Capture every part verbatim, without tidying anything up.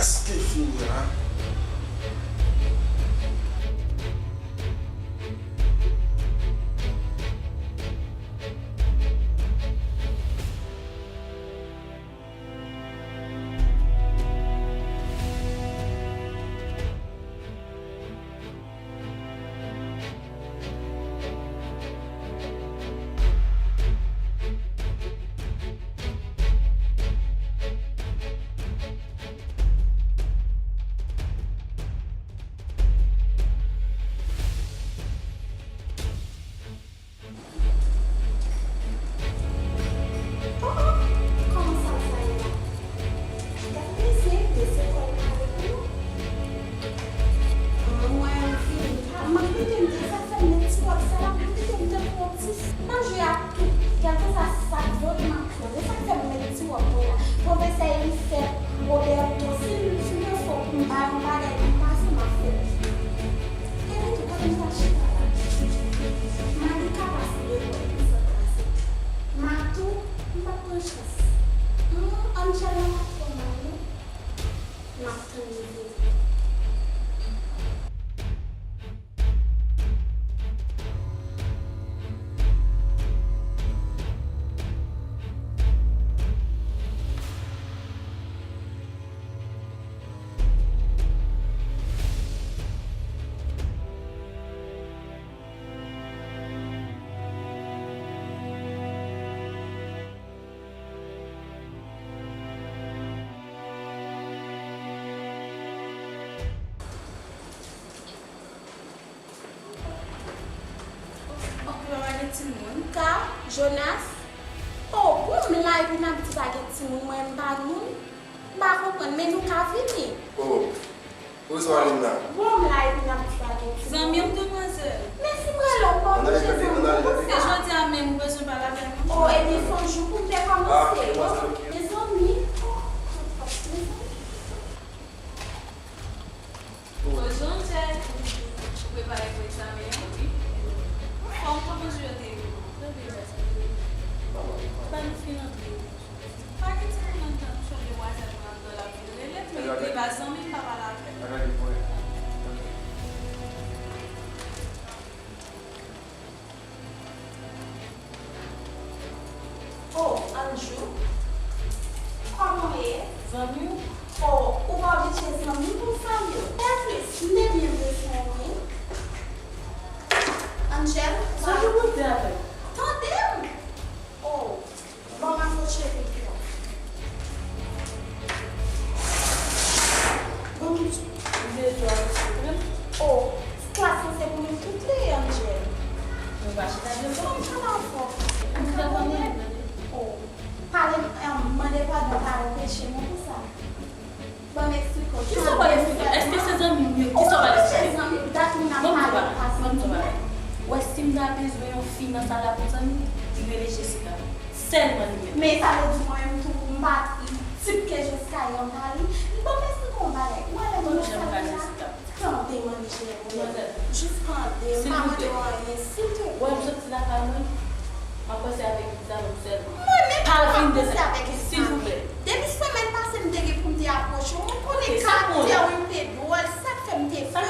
Èske fini la? Oh, oh, kòman sa, sa ye la? Gad mesye, mesye kòl pale pou nou. An, mwen, m fini. M ap kite m te sa fè m met ti wòb sa la, m ap kite m te pou yon ti. M ap jwe ak tout. Kèlkeswa sa k vole, m ap pran. Se sa k fè m met ti wòb mwen la. Pwofesè Elisèt, Roberto, si, si yo fò pou m ba yon bagay pou m pase, m ap fè l. Epi tou, kote m t ap chita la? Malika pase devan m san pase. Matou, m p ap pran chans. Hum, Angela p ap fè m mal, non. M ap tann li vini. Oncle pa gen timoun. Ka, Jonas? Oh, bon, m la epi n ap di pa gen timoun, mwen m pa moun. M pa konprann, men nou ka vini. Oh, ou sou alim nan? Bon, m la epi n ap di pa gen timoun. Zanmi m, demwazèl. Men si m rele w, pa oblije zanmi m pou sa. E jodi a menm, ou bezwen pale avè m? Oh, ebyen, se yon jou pou m te kòmanse. Ah, ok, ok. Mezanmi, oh, mezanmi. Bonjou, Angel. Ou prepare pou egzamen an? Wi. Anfòm, kòman jou yo te ye? Trè byen, mèsi. Ba nou fin antre. Pa gen timoun anndan, nou chòt demwazèl mwen anndan, l ap vin rele m, men li pa zanmi m, pa pale avè l. Oh, Anjou, kòman w ye? Zanmi w? Oh, ou pa oblije zanmi pou m salye w. Anplis, m te byen bezwen w, wi. Angel, zanmi w, ou te avè m? Tande m! Oh, ban m akwoche vit la. Ban m bezwen w, silvouplè. Oh, klas lan se pou nou tout li ye, Angel. Nou pa chita devan. Ban m pale avè w. Ou ka konnen. Oh, pale, eh, mande padon pa anpeche mwen pou sa. Ban m eksplike w. Kisa w pral eksplike m? Èske se zanmi m yo? Kisa w pral eksplike m? Ban m di w bagay. Ban m di w bagay. Ou wè, si m ta bezwen yon fi nan sal la pou zanmi m, m rele Jessica. Sèlman li menm. Men sa vle di mwen menm tou, m pa tip ke Jessica ye, m pa li. Ban m eksplike w yon bagay. Ou wè lè m nan sal la? Tande, manijè, jis tande, m pa mande w anyen, silvouplè. Wè, m soti lakay mwen, m ap panse avèk egzamen m sèlman. Mwen menm tou, m ap panse avèk egzamen. Silvouplè. Depi semèn pase, m te gen pou m te apwoche w, m konnen karaktè w, m te dwòl, sa k fè m te pè.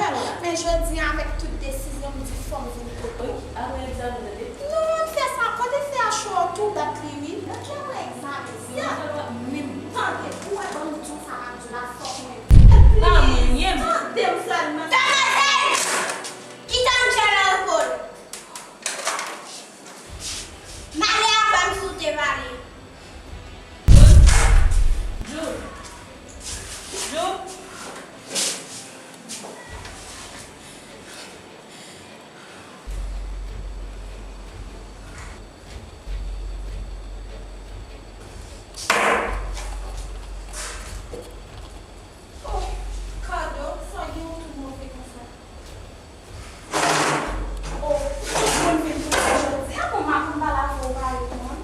Men jodi a, avèk tout desizyon, m di fò m vin kote w. Apre egzamen, tande. Non, m fè sa, kote fè a cho a, w tou bat li, wi. Nan ki apre egzamen? Sèl, men tande, ou wè, ban m di w sa m ap di w la, fòk mwen. Pa mwen menm. Tande m sèlman. Demwazèl! Kite m jwe nan repo l. M ale avè m si w te pale. Joe. Joe. Oh, Kado, sa gen w tou move konsa? Oh, ou konn vin pou sa jodi a, bon, m a konn pale avè w, pa reponn.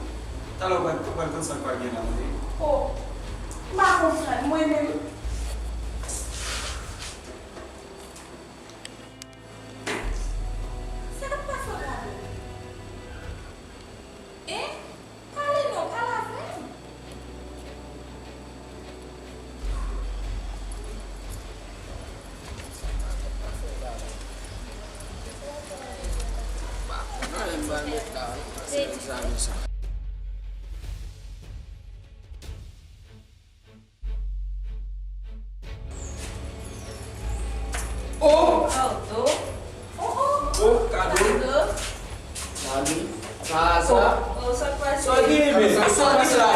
Talè w pral, pral konn sa k pral gen la, tande. Oh, m pa konprann, mwen menm. Sa k ap pase anba do m? Hein? Pale non, pale avè m. Sa, men sa. Oh! Oh, oh! Oh, oh! Oh, kado! Kado! Salut! Sa, sa! Oh, oh, sa k pase? Sa gen, men? Sa k pase la?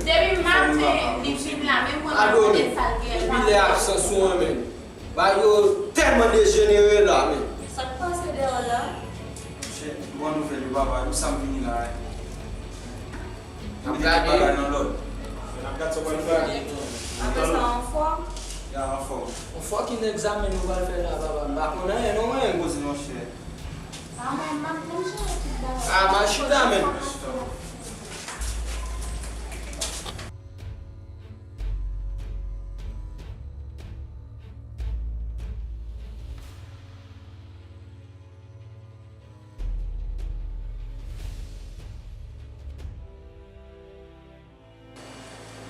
Depi maten, li vin la, men mwen pa konnen sa l gen la. Depi lè absans ou an, men. Bagay yo tèlman dejenere la, men. Sa k pase deyò la? Monchè, bon nouvèl yo, papa, pou sa m vini la, wi. N ap gade. Mete tout bagay nan lòd. N ap gade sa w pral fè. Apre sa, anfòm? Ya, anfòm. Yon fòkin egzamen nou pral fè la, papa. M pa konn anyen, non, mwen. Poze, monchè. A, mwen, m ap, m ap jere tout bagay. A, m al chita, men.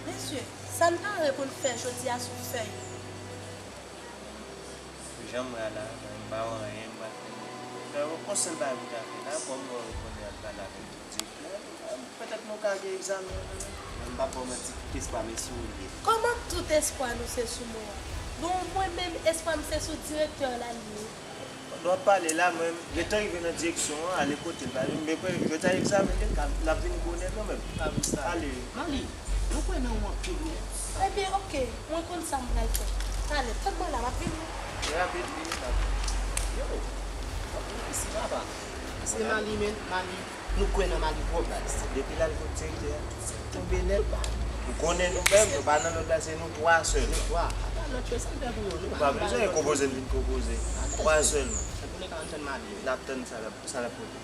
Mesye, sa n pare pou n fè jodi a sou fèy yo? Jan m wè a la, m pa wè anyen, m pa fè anyen. Yon sèl bagay m ka fè la, kòm mwen reponn al pale avèk direktè a, petèt nou ka gen egzamen an demen. Mwen m p ap ba w manti, tout espwa m e sou ou l ye. Kòman tout espwa nou se sou mwen an? Bon, mwen menm, espwa m se sou direktè la l ye. Pandan w ap pale la, mwen, letan rive nan direksyon an, ale kote l, pale, m bezwen jodi a egzamen li, l ap vini bonè kanmenm. Ale. Mali, nou kwè nan ou anpil, wi. Ebyen, oke, mwen konn sa m pral fè. Ale, tann mwen la, m ap vini. Trè rapid, wi, m ap vini. Yo, w ap vin isi, papa. Se Mali, men, Mali. Nou kwè nan Mali twòp, Mali. Depi l al kot direktè a, tout sa tonbe nèt. Ou konnen nou menm, nou pa nan lòd la, se nou twa sèl. Nou twa. Apa lòt yo, sa n fè pou yo? Nou pa bezwen konpoze, n vin konpoze. Twa sèlman. Antouleka, ann tann Mali. N ap tann sa l ap, sa l ap pote.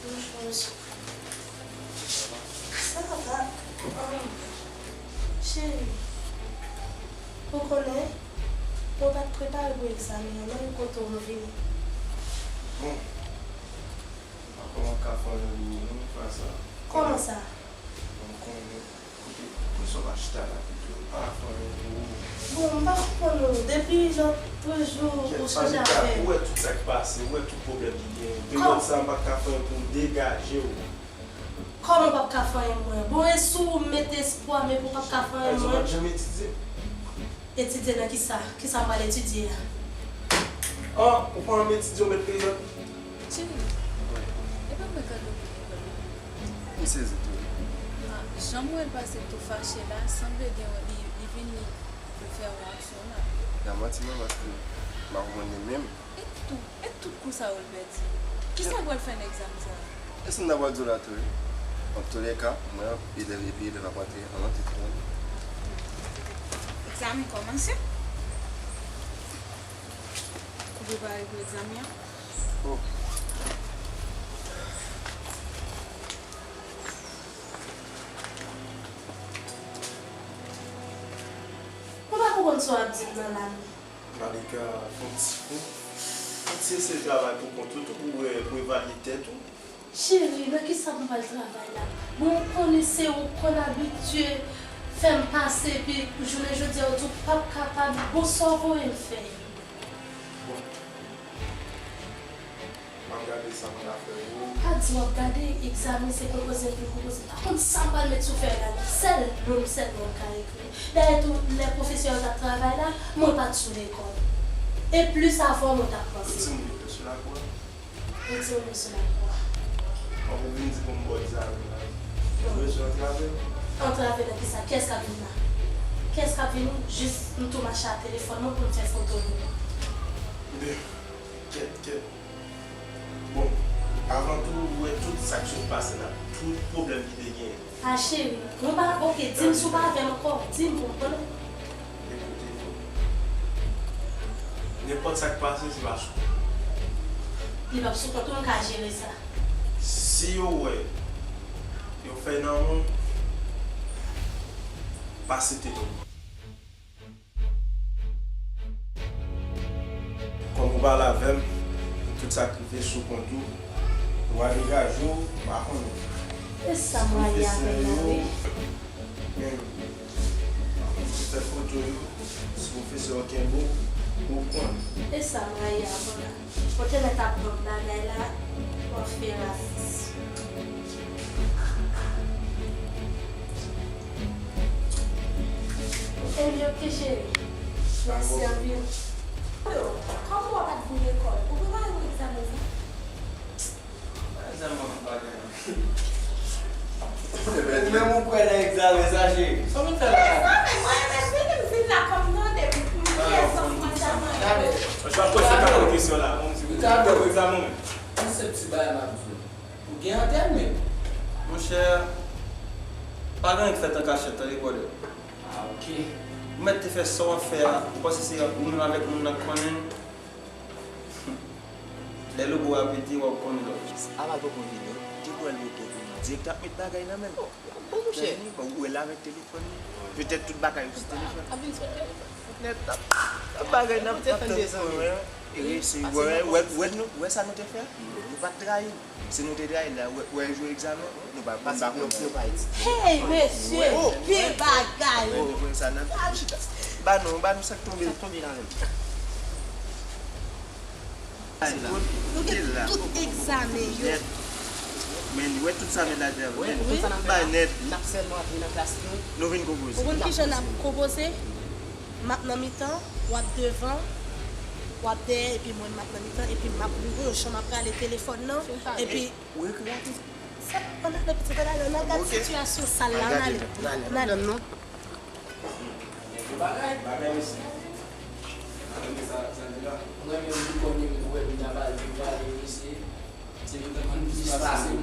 Bonjou, mesye. Sa va? Ahn, cheri, ou konnen, mwen pa t prepare pou egzamen an, non, kote w vini. Bon, m pa konn kòman w ka fè yon moun, non, fwa sa. Kòman sa? Bon, m konnen. Kote, kote sa w pa chita la pito, pa fè anyen pou ou. Bon, m pa konprann ou. Depi lòt jou ou chanje avè m. Ou wè tout sa k pase, ou wè tout pwoblèm ki genyen. Depi lòt sa, m pa t ka fè anyen pou m degaje w. Kòman w p ap ka fè anyen pou mwen? Bon, e si w met espwa, men pou w p ap ka fè anyen pou mwen? Sa w pa t janm etidye? Etidye nan kisa? Kisa m pral etidye a? An, ou pa janm etidye, ou met peyizan. Cheri, e pa mwen k al louvri lekòl la. M sezi tou wi. Ah, jan m wè l pase tou fache la, sanble gen yon, li, li vin, li vle fè yon aksyon la. Y a manti non, paske m pa konprann li menm. E tou, e tout kou sa yo l pèdi. Kisa l pral fè nan egzamen sa a? E si m ta pral di w la tou wi. Antouleka, mwen, elèv epi elèv ap antre an antre tou. Egzamen kòmanse. Ou prepare pou egzamen an? Oh. Mwen pa konprann sa w ap di m nan la non. Malika, fè yon ti, fè yon ti eseye travay pou kont ou tou pou wè, pou evalye tèt ou. Cheri, nan kisa m pral travay la? Bon, ou konnen se ou k konn abitye fè m pase, epi jounen jodi a ou di w p ap kapab. Bon, sa w voye m fè? Bon. M ap gade sa m ka fè pou ou. Pa di w ap gade, egzamen se konpoze m vin konpoze. M pa konn sa m pral met sou fèy la non. Sèl non m sèlman m ka ekri. Dayè tou, lè pwofesè yo t ap travay la, mwen pa t sou lekòl. E plis avan mwen t ap panse. Ou di m vin sou lakou a? Ou di m vin sou lakou a. Donk ou vin di pou m ba w egzamen la. Ou bezwen antrave m? Antrave nan kisa? Kiyès k ap vin la? Kiyès k ap vini? Jis m tou mache a telefòn mwen pou m fè foto nou. Kèt, kèt. Bon, avan tou, ou wè tout sa k sot pase la, tout pwoblèm ki te genyen. A cheri, mwen pa, oke, di m si w pa avè m ankò, di m pou m konnen. Ekoute, nenpòt sa k pase, se pa sou kont ou. Li p ap sou kont ou, m ka jere sa. Si yo wè yon fèy nan men w, pa site non m. Kòm ou pale avè m, tout sa k rive sou kont ou, ou pa degaje w, m pa konnen. E sa m rayi avè l la, wi. Men, ou fè foto yo, si pwofesè yo kenbe w, Ou konn. E sa m rayi avan la. Ou te mèt ap ban m bagay la, w ap fè rasis. Ebyen, ok, cheri. Mèsi anpil. Alo, kòman w ap vin lekòl? Ou prepare pou egzamen sa? Ou menm ou kwè nan egzamen sa, cheri? Sa w vin fè la? Egzamen, mwen menm vini, m vin la kòm tande pou m fè zanmi mwen sa mwen. Gade. Mwen pa poze kèk kesyon la, mwen di ou kwè nan egzamen ou menm? Ki se ti bagay m ap di w? Ou gen antèn menm? Monchè, pa gen anyen k fèt an kachèt, tande, brother. Ah, ok. Ou mèt te fè sa w ap fè a, ou panse se ou menm avèk moun nan k konnen? Lè lobo a pete, w ap konnen lòt. Aval poko vini, te pran loto pou li. Direktè ap met bagay nan men l. Bon, monchè. Ou wè l avèk telefòn li. Petèt tout bagay yo sou telefòn. Ap vin sou telefòn. Nèt, ap, ap bagay nan, ap tann mwen. E se, wè, wè, wè, nou, wè sa nou te fè? Nou pa t trayi l. Si nou te trayi l la, wè, wè jou egzamen, nou pa, nou pa konn. Nou pa etidye. Hey, mesye, gen bagay. Wè, nou konn sa nan chita. Ba nou, ba nou sa k tonbe. Sa k tonbe la menm. Nou gen tout egzamen yo. Men, wè tout sa men la devan. Wi, wi. Bay nèt. N ap sèlman antre nan klas nou. Nou vin konpoze. Ou konn kijan n ap konpoze? M ap nan mitan, w ap devan, w ap dèyè, epi mwen m ap nan mitan, epi m ap louvri yon chan, m ap rale telefòn nan, epi Ou rekreyatif. Sa, ann ale pitit, ann ale, ann al gad sitiyasyon sal la, ann ale. Ann ale. Pwoblèm non. Gen bagay. Bagay mesye. Mwen renmen sa, sa di la. Mwen renmen li kòm li wè li nan bal, li pale mesye. Se li k konn plis pase m.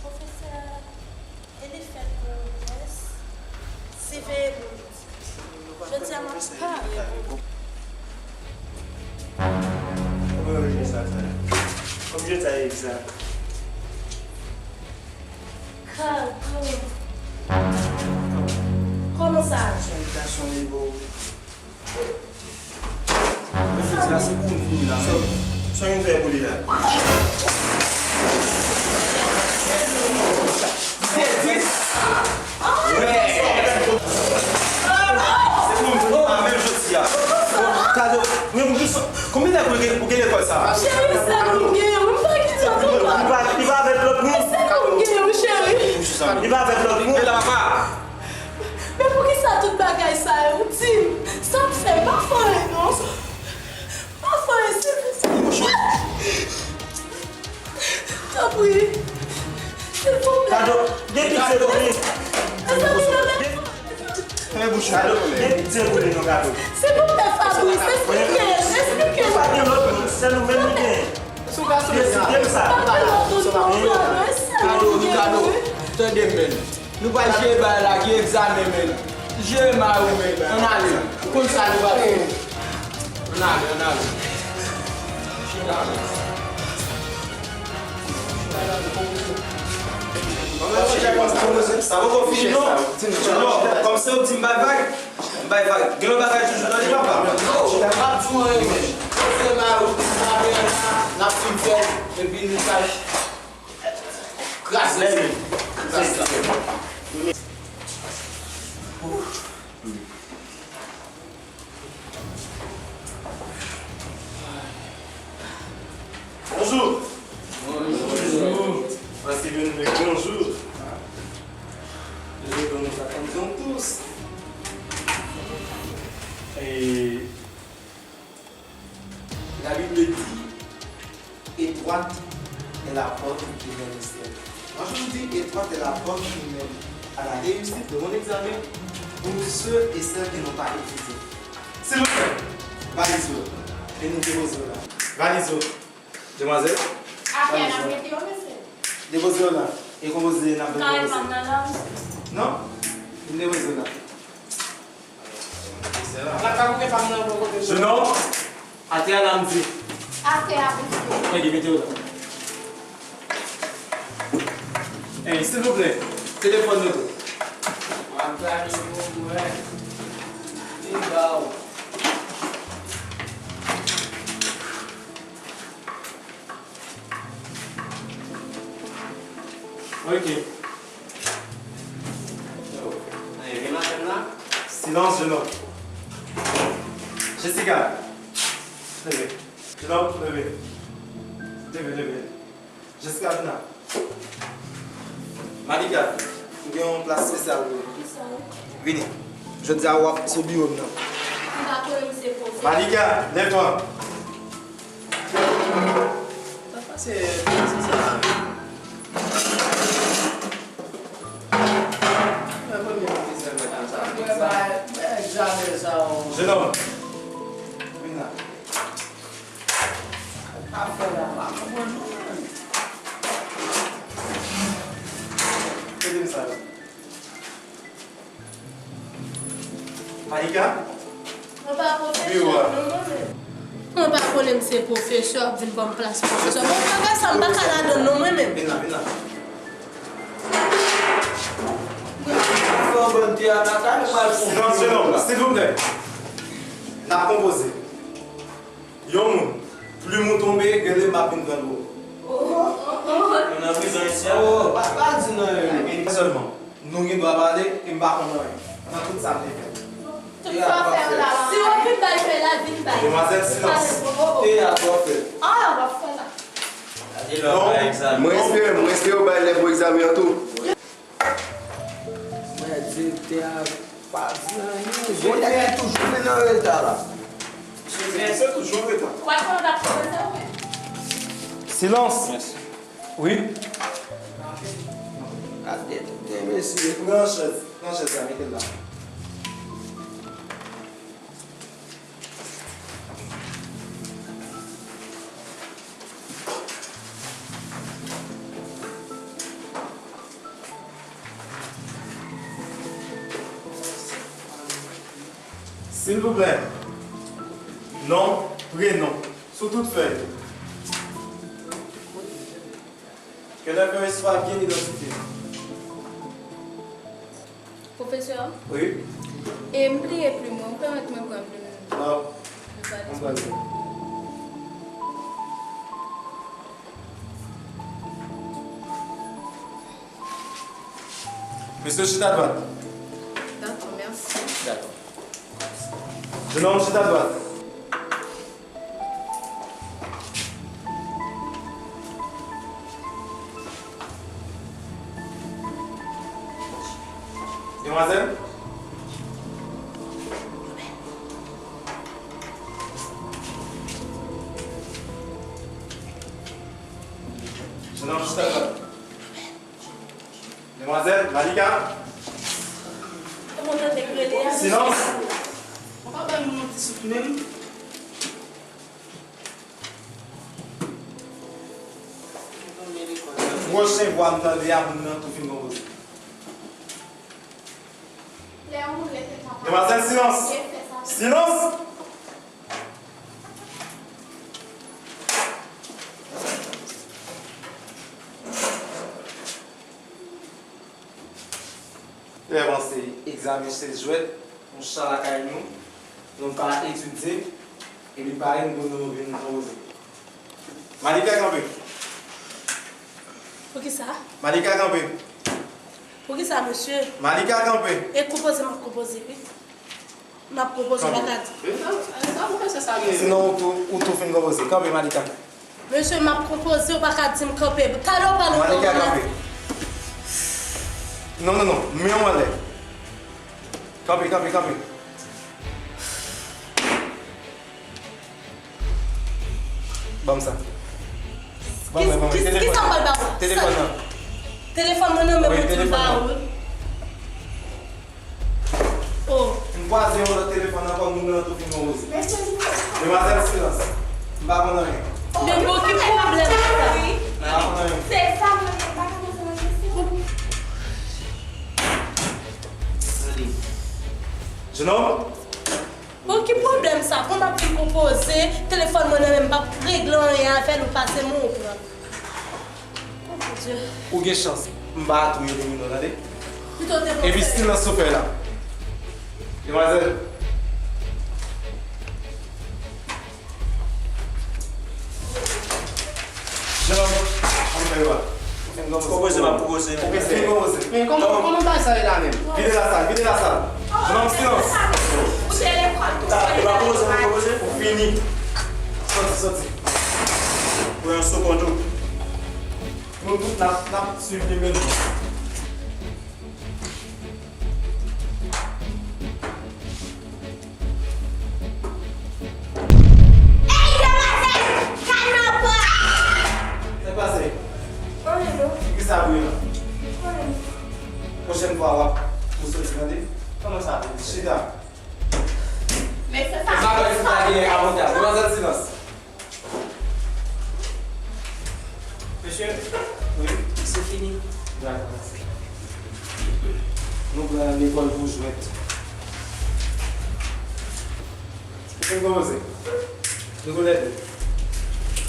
Pwofesè, e li fèt pou prens, siveye moun. Jodi a m ap pare pou ou. Kòman yo jwe sa, sa? Kòman jwe sa egzak? Kòman sa? Son imitasyon li, bro. Mesye, se la se pou nou fini la, men. Sa yon fè pou li la? Se pou nou fini la, menm jodi a. Kado, men pou ki sa? Konbyen tan pou gen, pou gen lekòl sa? Cheri, se pou m gen, wi, m pa gen tan pou li. Li pa, li pa avèk lòt moun? Se pou m gen, wi, cheri. Li pa avèk lòt moun? Men poukisa tout bagay sa yo? Di m, sa m fè, m pa fè anyen non. M pa fè anyen, silvouplè. Tanpri, silvouplè. Kado, gen pitye pou li. Mezanmi, non, men. Fèmen bouch ou. Kado, gen pitye pou li non, Kado. Silvouplè, Fabrice, esplike, esplike. Pa gen lòt moun, se nou menm li genyen. Deside m sa. Pa gen lòt moun, non, Fabrice. Kado, Kado, tande m, men. Nou pral jere bagay la, gen egzamen, men. Jere mari w, men. Ann ale. Ou konn sa nou pral fè. Ann ale, ann ale. Chita. Sa poko fini, non. Non, kòm se ou di m bay vag, m bay vag. Gen lòt bagay toujou, tande, papa. Chita, m ap di w anyen, men. Se mari w ki sa, men, n ap fin fè, epi nou pral Kraze li. Bonjou. Bonjou. Paske vin bonjou. Bonjou, nous attendons tous. E La Bible dit, étroite est la porte qui mène au ciel. Quand je vous dis étroite est la porte qui mène à la réussite de mon examen, pour ceux et celles qui n'ont pas étudié. S'il vous plaît, valiz yo. E nou depoze yo la. Valiz yo. Demwazèl. Atè a n ap mete yo, mesye. Depoze yo la. E konpoze n ap depoze. Kay pa m nan la, mesye. Non? Nou depoze yo la. Jeune homme, atè a la m di. Atè a pou fè. Enben, mete yo la. Enben, silvouplè, telefòn nou tou. Atè a nou pou wè. Li ba w. Ok. Silence, jeune homme. Jessica, leve. Jenòm, leve. Leve, leve. Jessica, vin la. Malika, ou gen yon plas espesyal pou ou. Kisa? Vini. Jodi a, w ap sou biwo m nan. M pa konnen misye pwofesè. Malika, lève-toi. Sa se, se sa. Mwen premye pwofesè mwen konsa. Mwen bay, mwen egzamen sa, o. Jenòm, vin la. Afè la, pa konprann non, menm. Kite m sa la. Malika? Mwen pa pwofesè, non, mwen menm. Mwen pa konnen misye pwofesè, ap vin ban m plas pwofesè. Bon, bagay sa, m pa ka ladann non, mwen menm. Vin la, vin la. Fè yon bann teyat la, kay nou pral fè yon... Silans, silans, silvouplè. N ap konpoze. Yon moun, plim ou tonbe, rele m, m ap vin pran ou. Nou nan prizon isi a. Oh, pa, pa di nan yon. Sèlman, nou gen dwa pale, e m pa konn anyen nan tout sa m te fè. Tout sa w fè la. Si w vin bay fè la, vin bay. Demwazèl, silans. Teyat w ap fè. Ah, w ap fè la. Gade lè w bay egzamen. Mwen espere, mwen espere w bay lè pou egzamen an tou. Mwen, direktè a pa di anyen. Direktè a toujou vin an reta la. Direktè toujou an reta. Silans. Mèsi. Wi. Gade tenten, mesye. Pran chèz, pran chèz la, mete l la. Silvouplè, non, prenon, sou tout fèy. Ke lè fè istwa byen idantifye. Pwofesè? Wi. E m bliye plim mwen, ou pèmèt mwen pran plim mwen? Non. Mwen pral pran. Mesye, chita dwat. Dakò, mèsi. Dakò. Jenòm, chita dwat. Demwazèl? Jenòm, chita dwat. Demwazèl, Malika. Silans. Ou pa bay moun yon ti souf menm. Pwochen vwa m tande a, moun nan tou fin konpoze. Demwazèl, silans. Silans. Lè panse egzamen se jwèt, yon chan lakay nou, nou pa etidye, epi parèy nou pou nou vin konpoze. Malika, kanpe. Poukisa? Malika, kanpe. Poukisa, mesye? Malika, kanpe. E konpoze, m ap konpoze, wi. M ap konpoze, w pa ka di. Sinon, ou tou, ou tou fin konpoze. Kanpe, Malika. Mesye, m ap konpoze, w pa ka di m kanpe. Talè w pale ankò. Malika, kanpe. Non, non, non. Men w anlè. Kanpe, kanpe, kanpe. Ban m sa. Ban mwen, ban mwen. Telefòn nan. Telefòn nan. Telefòn mwen nan men mwen tou ba ou. Oh. M kwaze yon lòt telefòn ankò, moun nan tou fin konpoze. Demwazèl, silans. M pa konn anyen. Men bon, ki pwoblèm sa? M pa konn anyen. Se sa, mwen, m pa ka poze mwen kesyon. Jenòm? Bon, ki pwoblèm sa? Pou m ap vin konpoze, telefòn mwen nan men m, m p ap regle anyen avè l, ou pase mwen ou pran. Oh, mon Dieu. Ou gen chans, m pa tou elimine w, tande? Epi silans ou fè la. Demwazèl. Jenòm, an fè yo a. Ou fin konpoze. Konpoze, m ap konpoze. Ou fin konpoze. Men kòman, kòman bagay sa ye la menm? Vide lasal, vide lasal. Jenòm, silans. Ou pa poze, ou pa poze, ou fini. Sòti, sòti. Pran yon segonn tou. Nou tout n ap, n ap swiv demen nou. Ey, demwazèl! Kalme w, pran! Sa k pase? Anyen non. Kisa bri la? Anyen. Pwochèn fwa w ap, ou soti, tande? Kòman sa? Chita. Mesye sa. Sa pa, sa pa gen avantaj. Demwazèl, silans. Mesye, wi, se fini. Dakò, mèsi. Nou pral lekòl pou jwèt. Ou fin kòmanse? Nou konn lè de.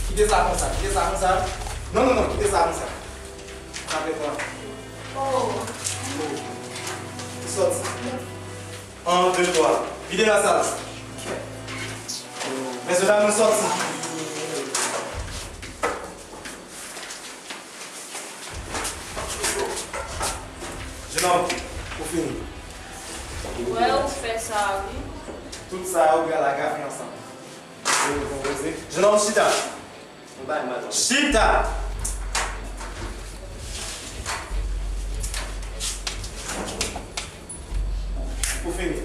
Kite sa konsa, kite sa konsa. Non, non, non, kite sa konsa. Sa fè kwa? Oh. Sòti. Un, deux, trois. Vide la sal. Mesye dam, nou sòti. Jenòm, ou fini. Wè, ou fè sa, wi. Tout sa yo pral lage ansanm. Jenòm, chita. Chita! Ou fini.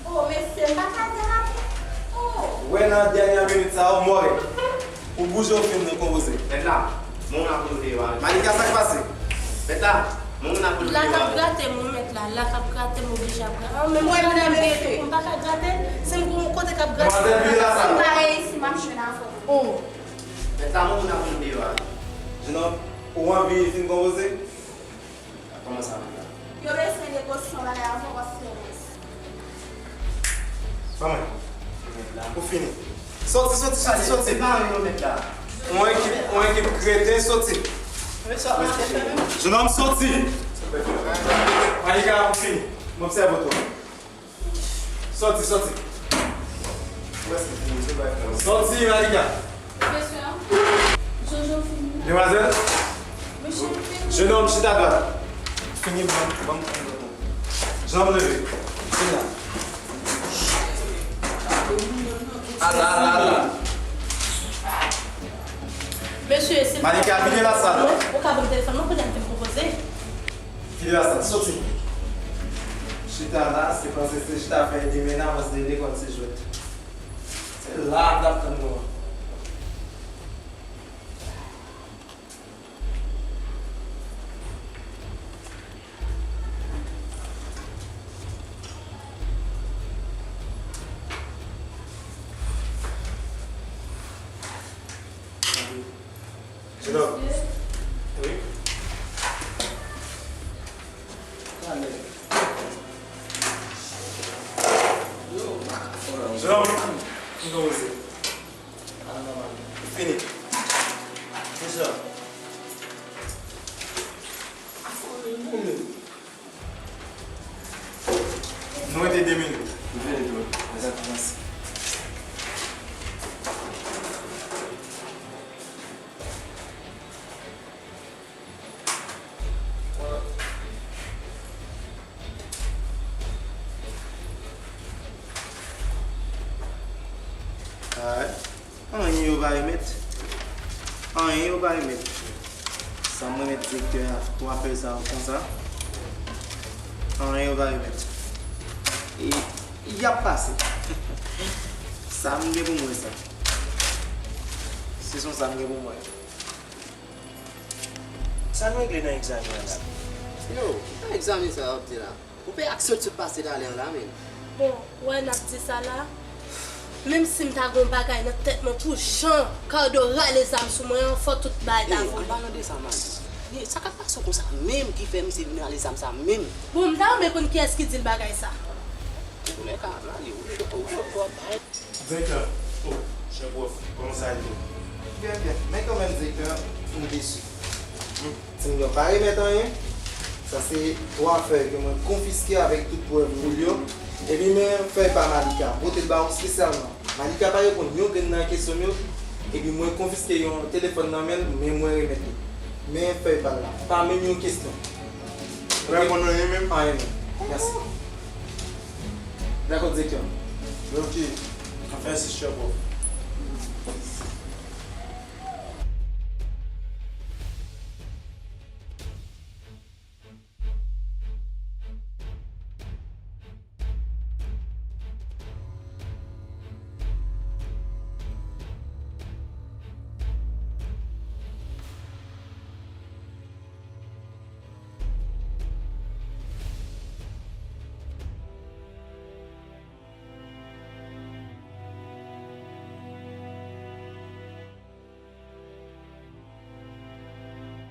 Oh, mesye, m pa ka derape. Oh. Wè nan dènyè minit sa yo, mòre. Ou bouje, ou fini konpoze. Mèt la, moun ap poze yo a. Malika, sa k pase? Mèt la, moun ap poze yo a. La k ap grate m, wi, mèt la. La k ap grate m, oblije ap grate. An, menm mwen, mwen menm, mwen, m pa ka grate. Si m gon kote k ap grate. Demwazèl, vide la sal. Si m pa reyisi, m ap jwenn avè w. Oh. Mèt la, moun ap vin deyò a. Jenòm, ou anvi fin konpoze? Kòman sa, mèt la? Yo bezwen negosye yon bagay avè w, paske. Ban mwen. Ou fini. Sòti, sòti, sòti, sòti. Se pa anyen non, mèt la. Yon ekip, yon ekip kreten, sòti. Jenòm, sòti. Malika, ou fini. M obsève w twòp. Sòti, sòti. Sòti, Malika. Mesye, Jojo fini. Demwazèl. Mesye, fini. Jenòm, chita dwat. Fini, ban, ban m pran lòt. Jenòm, leve. Vin la. Ala, ala, ala. Mesye, silvouplè. Malika, vide la sal. Ou ka ban m telefòn mwen, kounye a m fin konpoze. Kite la sal, soti. Chita la, se panse se chita fè ede men nan, panse lekòl se jwèt. Se la m t ap tann nou an. Jenòm. Wi. Jenòm. Fini. Jenòm. Nou rete de minit. Nou rete de minit. Lè sa kòmanse. Alright. Anyen yo pa remèt. Anyen yo pa remèt. Sa m remèt direktè a, twa fèy sa yo konsa. Anyen yo pa remèt. E, y ap pase. Sa m gen pou m wè sa. Se son sa m gen pou m wè. Sa n regle nan egzamen an la? Yo, ki egzamen sa w ap di la? Ou pè ak sot sot pase talè an la menm. Bon, ou wè n ap di sa la. Menm si m ta gon bagay nan tèt mwen pou jan Cardo rale zam sou mwen an, fò tout bagay ta vole. An palan de sa, man. Sa k ap pase w konsa menm ki fè misye vin rale zam sa menm? Bon, m ta renmen konn kiyès ki di l bagay sa. Antouka, Mali, ou cho, ou cho twòp. Direktè, oh, chè pwòf, kòman sa ye? Byen, byen. Men kanmenm, direktè, m desi. Timoun yo pa remèt anyen. Sa se twa fèy ke mwen konfiske avèk tout prèv woul yo. Epi men fèy pa Malika, m pote l ba w espesyalman. Malika pa reponn yon grenn nan kesyon m yo. Epi mwen konfiske yon telefòn nan men l, men mwen remèt li. Men fèy pa l la. Pa menm yon kesyon. Reponn anyen menm? Anyen menm. Mèsi. Dakò, direktè. Ok. Mèsi, chè, bro.